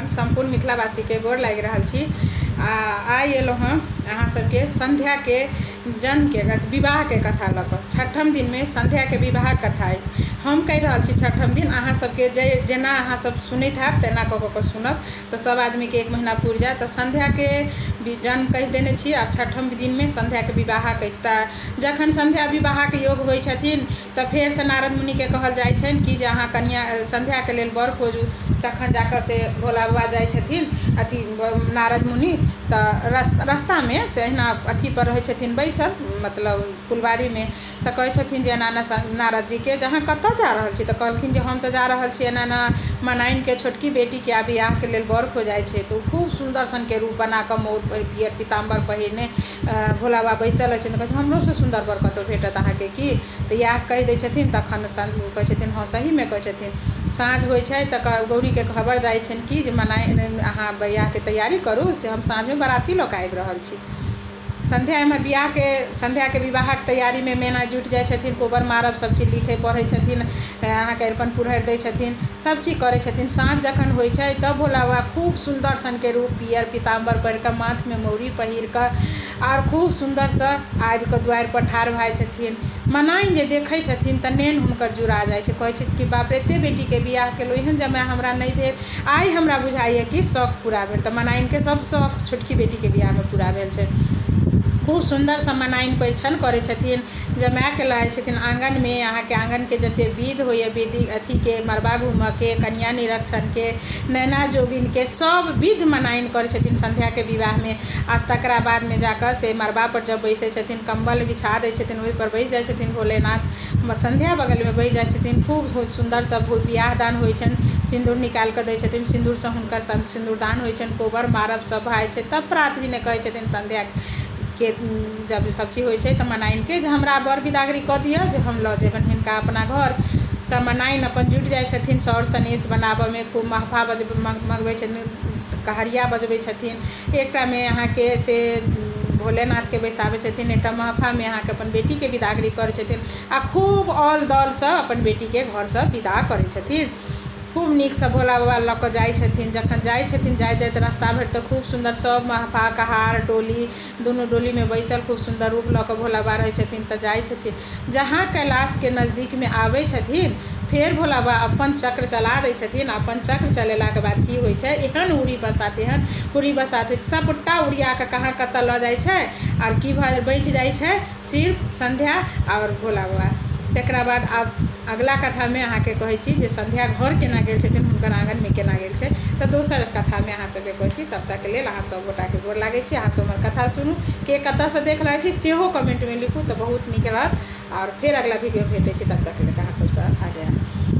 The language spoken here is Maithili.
अपन सम्पूर्ण मिथिलावासीके गोर लागि रहल छी आ आइ एलहुँ हँ अहाँ सबके सन्ध्याके जन्मके विवाहके कथा लऽ कऽ छठम दिनमे सन्ध्याके विवाहक कथा अछि। हम कहि रहल छी छठम दिन अहाँ सबके जे जेना अहाँ सब सुनैत होयब तेना कऽ कऽ के सुनब तऽ सब आदमीके एक महीना पुरि जायत। तऽ सन्ध्याके जन्म कहि देने छी आब छठम दिनमे सन्ध्याके विवाहक अछि। तऽ जखन सन्ध्या विवाहक योग होइ छथिन तऽ फेरसँ नारद मुनिके कहल जाइ छनि कि जे अहाँ कनिआँ सन्ध्याके लेल वर खोजू। तखन जा कऽ से भोला बाबा जाइ छथिन अथी नारद मुनि तऽ रस्तामे से अहिना अथीपर रहै छथिन बैसल मतलब फुलवारीमे। तऽ कहै छथिन जे एना एना नारदजीके जे अहाँ कतऽ जा रहल छी? तऽ कहलखिन जे हम तऽ जा रहल छी एना एना मनाइनके छोटकी बेटीके आब बिआहके लेल वर खोजाइ छै। तऽ ओ खूब सुन्दर सनके रूप बनाकऽ मोर पियर पीताम्बर पहिरने भोला बाबा बैसल रहै छथिन। कहै छथिन हमरोसँ सुन्दर वर कतहु भेटत अहाँके की? तऽ इएह कहि दै छथिन। तखन ओ कहै छथिन हँ सहीमे कहै छथिन। साँझ होइ छै तऽ गौरीके खबर जाइ छनि कि जे मनाइन अहाँ बिआहके तैयारी करू से हम साँझमे बराती लऽ कऽ आबि रहल छी। सन्ध्या एम्हर बिआहके सन्ध्याके विवाहक तैयारीमे मेना जुटि जाइ छथिन। कोबर मारब सब चीज लिखै पढ़ै छथिन, अहाँके अरिपन पुरहरि दै छथिन, सब चीज करै छथिन। साँझ जखन होइ छै तब भोला बाबा खूब सुन्दर सनके रूप पियर पीताम्बर पहिर कऽ माथमे मौरी पहिर कऽ आओर खूब सुन्दरसँ आबि कऽ दुआरिपर ठाढ़ भऽ जाइ छथिन। मनाइन जे देखै छथिन तऽ नैन हुनकर जुड़ा जाइ छै। कहै छथिन कि बाप रे एते बेटीके बिआह केलहुँ एहन जमाय हमरा नहि भेल, आइ हमरा बुझाइए कि शौक पूरा भेल। तऽ मनाइनके सब शौक छोटकी बेटीके बिआहमे पूरा भेल छै। खूब सुन्दरसँ मनाइन परिछन करै छथिन, जमायके लऽ आबै छथिन आँगनमे। अहाँके आँगनके जते विध होइए विधि अथीके मड़बा घूमऽके कनिआ निरीक्षणके नैना जोगिनके सब विध मनाइन करै छथिन सन्ध्याके विवाहमे। आ तकरा बादमे जाकऽ से मड़बापर जब बैसै छथिन कम्बल बिछा दै छथिन ओहिपर बैस जाइ छथिन भोलेनाथ, सन्ध्या बगलमे बैस जाइ छथिन। खूब सुन्दरसँ बियाह दान होइ छनि, सिन्दूर निकालिकऽ दै छथिन, सिन्दूरसँ हुनकर सिन्दूरदान होइ छनि, कोबर मारब सब भऽ जाइ छै। तब प्रात भेने कहै छथिन सन्ध्याके जब सब चीज होइ छै तऽ मनाइनके जे हमरा बर बिदागरी कऽ दिअ जे हम लऽ जेबनि हिनका अपना घर। तऽ मनाइन अपन जुटि जाइ छथिन सर सनेस बनाबऽमे। खूब महफा मँगबै छथिन, कहरिया बजबै छथिन। एकटामे अहाँके से भोलेनाथके बैसाबै छथिन, एकटा महफामे अहाँके अपन बेटीके बिदागरी करै छथिन आ खूब औल दौलसँ अपन बेटीके घरसँ विदा करै छथिन। खूब नीकसँ भोला बाबा लऽ कऽ जाइ छथिन। जखन जाइ छथिन जाइत जाइत रस्ता भरि तऽ खूब सुन्दर सब महफा कहार डोली दुनू डोलीमे बैसल खूब सुन्दर रूप लऽ कऽ भोला बाबा रहै छथिन। तऽ जाइ छथिन जहाँ कैलाशके नजदीकमे आबै छथिन फेर भोला बाबा अपन चक्र चला दै छथिन। अपन चक्र चलेलाके बाद की होइ छै, एहन उड़ी बसात एहन उड़ी बसात होइ छै सबटा उड़िया कऽ कहाँ कतऽ लऽ जाइ छै आओर की भऽ बचि जाइ छै सिर्फ सन्ध्या आओर भोला बाबा। तकरा बाद आब अगिला कथामे अहाँके कहै छी जे सन्ध्या घर केना गेल छथिन, हुनकर आँगनमे केना गेल छै, तऽ दोसर कथामे अहाँ सबके कहै छी। तब तकके लेल अहाँ सब गोटाके गोर लागै छी। अहाँ सब हमर कथा सुनू, के कतऽसँ देख रहल छी सेहो कमेन्टमे लिखू तऽ बहुत नीक रहत। आओर फेर अगिला वीडियो भेटै छी, तब तक लेल अहाँ सबसँ आज्ञा।